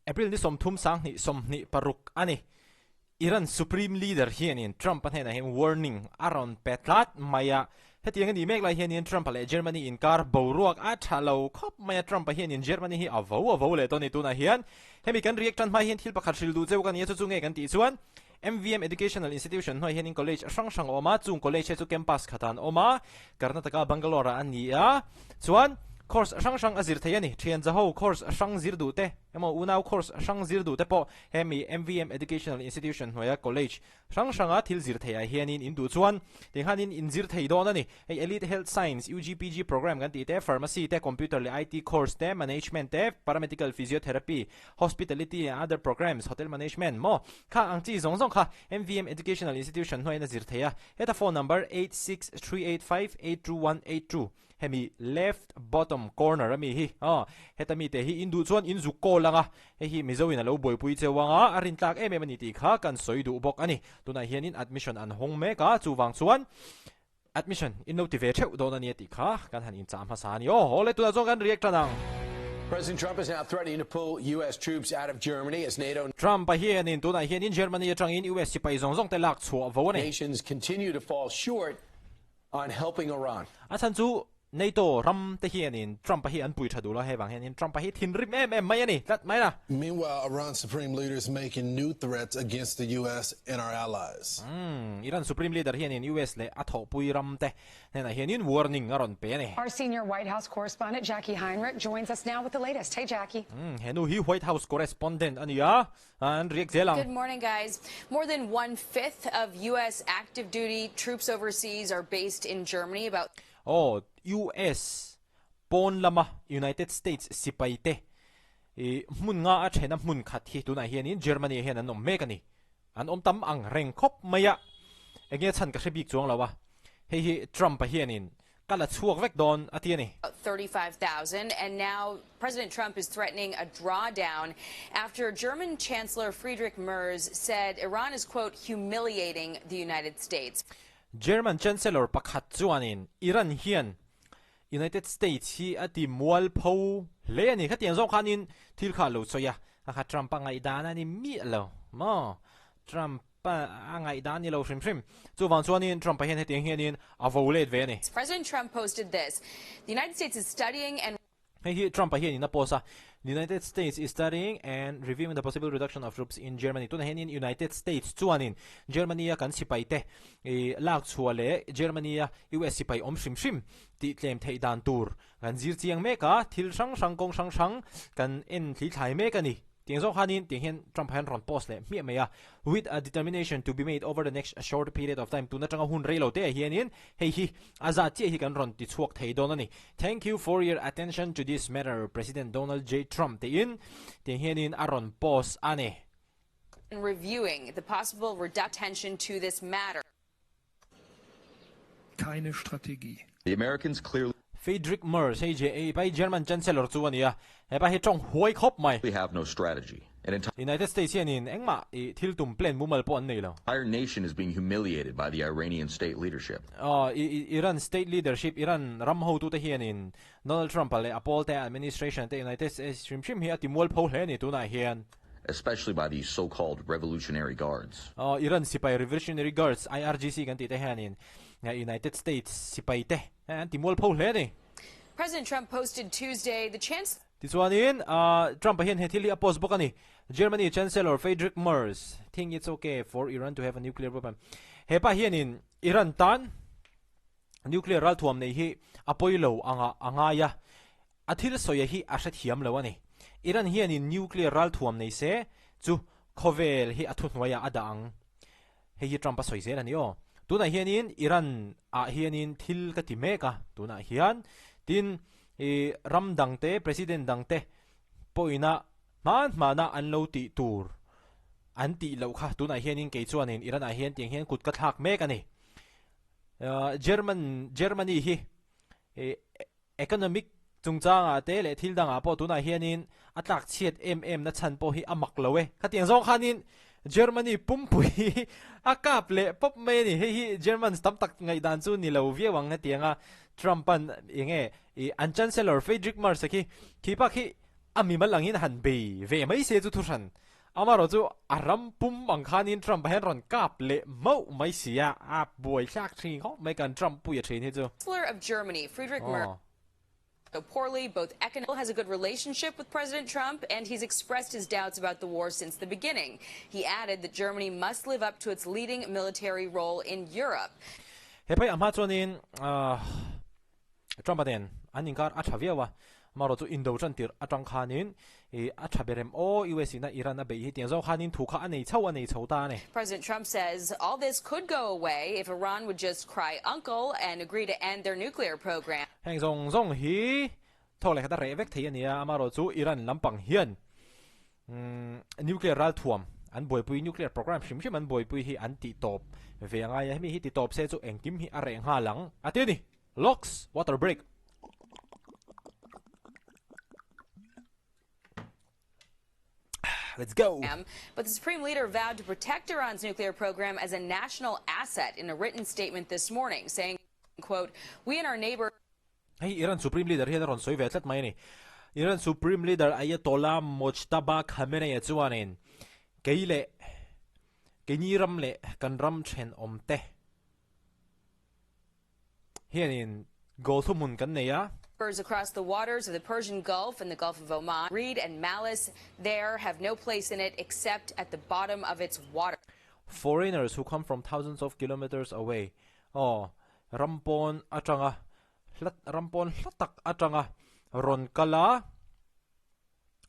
April ni 30 2026 a ni. Iran Supreme Leader hianin Trump-a hnenah hian warning a rawn pe tlat mai a. Hetiang a nih mek lai hianin Trump-a leh Germany inkar boruak a tha lo khawp mai a, Trump-a hianin Germany hi a vo a vo leh tawh a ni tunah hian. Hemi kan react tan hma hian thil pakhat hrilh duh cheu ka ni a, chu chu nge kan tih chuan MVM Educational Institution hnuai hianin college hrang hrang a awm a, chung college te chu campus khatah an awm a, Karnataka Bangalore-ah a ni a, chuan course hrang hrang a zir thei a ni. Thian zaho course hrang zir duh te emaw unau course hrang zir duh te pawh hemi MVM Educational Institution hnuaia college hrang hranga thil zir theiah hianin in duh chuan tikhanin in zir thei dawn a ni. Hei Elite Health Science, UGPG program kan tih te, Pharmacy te, Computer leh IT course te, Management te, Paramedical Physiotherapy, Hospitality and other programs, Hotel Management maw kha ang chi zawng zawng kha MVM Educational Institution hnuaiin a zir thei a. Heta phone number 8638582182 hemi left bottom corner ami hi aw heta mite hi in duh chuan in zuk call anga hei hi Mizo in a lo buaipui cheu anga a rintlak em em a ni tih kha kan sawi duh bawk a ni. Tunah hianin admission an hawng mek a chuvang chuan Admission in lo ti ve theuh dawn a nia tih kha kan han inchah hmasa a ni. Aw haw le tunah chuan kan react tan ang. President Trump is now threatening to pull US troops out of Germany as NATO Trump-a hianin tunah hianin Germany atangin US sipai zawng zawng te lak chhuah vo a ni. nations continue to fall short on helping Iran. A chhan chu NATO ram te hianin Trump-a hi an pui tha duh lo, hei vang hianin Trump-a hi thinrim em em mai a ni tlat mai a. Meanwhile, Iran's supreme leader is making new threats against the US and our allies. Umm, Iran supreme leader hianin US leh a thawhpui ram te hnenah hianin warning a rawn pe a ni. Our senior White House correspondent Jackie Heinrich joins us now with the latest. Hey Jackie. Umm, he nu hi White House correspondent a ni a, an riak zel ang. Good morning guys. More than one fifth of US active duty troops overseas are based in Germany. About. Aw, US pawn lama United States sipai te i hmun nga a thena hmun khat hi tunah hianin Germany ah hian an awm mek a ni. An awm tam ang reng khawp mai a, enge chhan ka hre bik chuang lo a, hei hi Trump-a hianin ka la chhuak vek dawn a ti a ni. 35,000 and now President Trump is threatening a drawdown after German Chancellor Friedrich Merz said Iran is quote humiliating the United States. German Chancellor pakhat chuanin Iran hian United States hi a ti mualpho hle a ni. Khatiang zawng khanin thil kha a lo sawi a, a kha Trump a ngaihdan a ni miah lo maw? Trump a ngaihdan a ni lo hrim hrim. Chuvang chuanin Trump-a hian hetiang hianin a vo let ve a ni. President Trump posted this, The United States is studying and. Hei hi Trump-a hianin a post a, The United States is studying and reviewing the possible reduction of troops in Germany. Tunah hianin United States chuanin Germany-a kan sipaite lak chhuah leh Germany-a US sipai awm hrim hrim tih tlem theih dan tur kan zir chiang mek a, thil hrang hrang kawng hrang hrang kan en thli thlai mek a ni. Tiang zawk khanin tiang hian Trump hian rawn post leh hmiah mai a, With a determination to be made over the next short period of time, tun atanga hun rei lo te ah hianin hei hi a zat chiah hi kan rawn ti chhuak thei dawn a ni. Thank you for your attention to this matter, President Donald J. Trump tiin tiang hianin a rawn post a ni. Reviewing the possible reduction to this matter. Keine Strategie. The Americans clearly. Friedrich Merz, hei JA pai German Chancellor chu a ni a, hepa hi tawng huai khawp mai. have no strategy. An entire. United States hianin engmah i thil tum plan mumal pawh an nei lo. Entire nation is being humiliated by the Iranian state leadership. Aw, Iran state leadership, Iran ram hotute hianin Donald Trump-a leh a pawlte administration te United States hrim hrim hi a ti mualpho hle a ni tunah hian. Especially by these so-called Revolutionary Guards. Aw, Iran sipai Revolutionary Guards, IRGC kan tih te hianin United States sipai te an ti mualpho hle a ni. President Trump posted Tuesday the chance. Tichuanin, Trump-a hian he thil hi a post bawk a ni. Germany Chancellor Friedrich Merz think it's okay for Iran to have a nuclear weapon. He pa hianin Iran tan Nuclear ralthuam nei hi a pawi lo anga a ngai a, a thil sawi hi a hrethiam lo a ni. Iran hianin nuclear ralthuam nei se chu khawvel hi a thuhnuaiah a dah ang. Hei hi Trump a sawi zel a ni aw. Tunah hianin Iran ah hianin thil ka ti mek a, tunah hian tin i ram dangte president dangte pawhina hman hmana an lo tih tur an tih loh kha tunah hianin kei chuanin Iran ah hian tiang hian kut ka thlak mek a ni. German Germany hi economic chungchangah te leh thil dangah pawh tunah hianin a tlak chhiat em em na chhan pawh hi a mak lo e. Khatiang zawng khanin Germany pumpui hi a kap leh pawp mai a ni. Hei hi Germans tam tak ngaihdan chu ni lo viau ang hetianga Trump-a'n eng nge an Chancellor Friedrich Merz-a khi khi bak hi. A mimal angin han bei ve mai se chu thuhran. Amaherawhchu a ram pum ang khanin Trump-a hian rawn kap leh mauh mai si a, a buaithlak thin khawp mai kan Trump puia thin hi chu. Chancellor of Germany, Friedrich Merz, poorly, both economically has a good relationship with President Trump and he's expressed his doubts about the war since the beginning. He added that Germany must live up to its leading military role in Europe. He phei a hma chuanin Trump-a nen an inkar a tha viau a, amaherawh chu indo tan tirh atang khanin ih a tha ber em aw US ina Iran a beih hi tiang zawng khanin thu kha a nei chho a nei chho ta a ni. President Trump says all this could go away if Iran would just cry uncle and agree to end their nuclear program. Heng zawng zawng hi thawk leh khat a reh vek thei a ni a, amaherawh chu Iran lampang hian nuclear ralthuam an buaipui, nuclear program hrim hrim an buaipui hi an tih tawp ve a ngai a, hemi hi ti tawp se chu engkim hi a reh nghal ang a ti a ni. Locks, water break. Let's go. But the Supreme Leader vowed to protect Iran's nuclear program as a national asset in a written statement this morning, saying, quote, We and our neighbor Hei Iran Supreme Leader hian a rawn sawi ve tlat mai a ni. Iran Supreme Leader Ayatollah Mojtaba Khamenei-a chuanin kei leh keini ram leh kan ram thenawm te Hianin goal thuhmun kan nei a. Across the waters of the Persian Gulf and the Gulf of Oman, greed and malice there have no place in it except at the bottom of its water. Foreigners who come from thousands of kilometres away, aw, ram pawn atanga hla ram pawn hla tak atanga rawn kal a,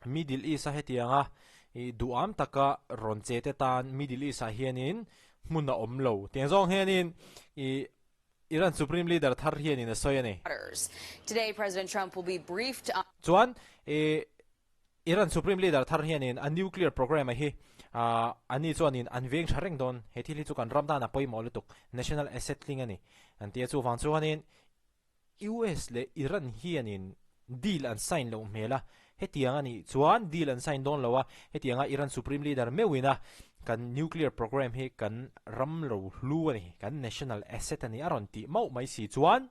Middle East a hetianga ih duham taka rawn che te tan Middle East ah hianin hmun a awm lo tiang zawng hianin ih Iran Supreme Leader thar hianin a sawi a ni. Today President Trump will be briefed on. Chuan ih Iran Supreme Leader thar hianin a nuclear program a hi ah ani chuanin an veng tha reng dawn he thil hi chu kan ram tan a pawimawh lutuk national asset tling a ni an ti a chuvang chuanin US leh Iran hianin deal an sign loh hmel a, hetiang a nih chuan deal an sign dawn lo a, hetianga Iran Supreme Leader meuhin a kan nuclear program hi kan ram lo hlu a ni, kan national asset a ni a rawn tih mauh mai si chuan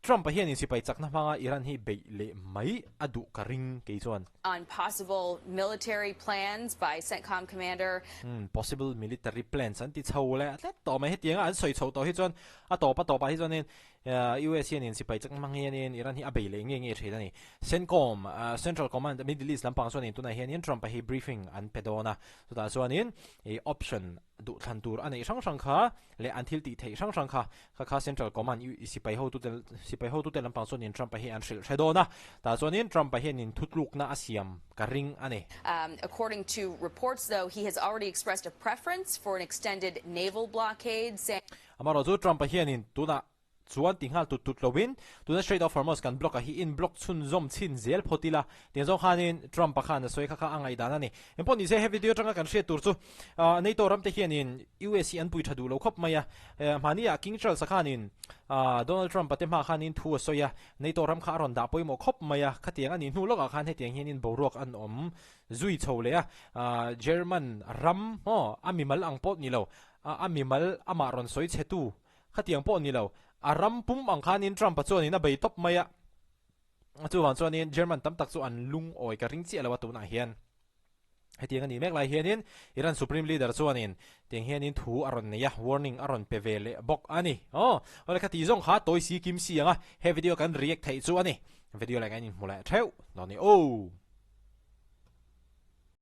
Trump-a hianin sipai chakna hmanga Iran hi beih leh mai a duh ka ring kei chuan. On possible military plans by CENTCOM commander. Umm possible military plans an ti chho leh tlat tawh mai, hetianga an sawi chho tawh hi chuan A tawp a tawpah hi chuanin US hianin sipai chak hmang hianin Iran hi a bei leh nge nge thin a ni. CENTCOM, Central Command, Middle East lampang chuanin tunah hianin Trump-a hi briefing an pe dawn a. Chutah chuanin option duhthlan tur a neih hrang hrang kha leh an thil tih theih hrang hrang kha kha kha Central Command sipai hotute sipai hotute lampang chuanin Trump-a hi an hrilh hre dawn a. Tah chuanin Trump-a hianin thutlukna a siam ka ring a ni. According to reports though, he has already expressed a preference for an extended naval blockade, saying. Amaherawh chu Trump-a hianin tunah chuan ti nghal tut tut loin tuna Strait of Hormuz kan block-a hi in block chhunzawm chhin zel phawt ila tiang zawng khanin Trump-a khan a sawi kha kha a ngaihdan a ni. Engpawh ni se he video atanga kan hriat tur chu NATO ramte hianin US hi an pui tha duh lo khawp mai a, hmahniah King Charles-a khanin Donald Trump-a te hma khanin thu a sawi a, NATO ram kha a rawn dah pawimawh khawp mai a, khatiang a nih hnu lawkah khan hetiang hianin boruak an awm zui chho leh a, German ram aw a mimal ang pawh ni lo A mimal amah rawn sawi chhe tu khatiang pawh ni lo, a ram pum ang khanin Trump-a chuanin a bei tawp mai a, chuvang chuanin German tam tak chu an lungawi ka ring chiah lo a tunah hian. Hetiang a nih mek lai hianin Iran Supreme Leader chuanin tiang hianin thu a rawn nei a, warning a rawn pe ve leh bawk a ni. Aw, awle khati zawng kha tawi si kim si ang a, he video kan react theih chu a ni. Video leh kan inhmu leh theuh dawn ni aw.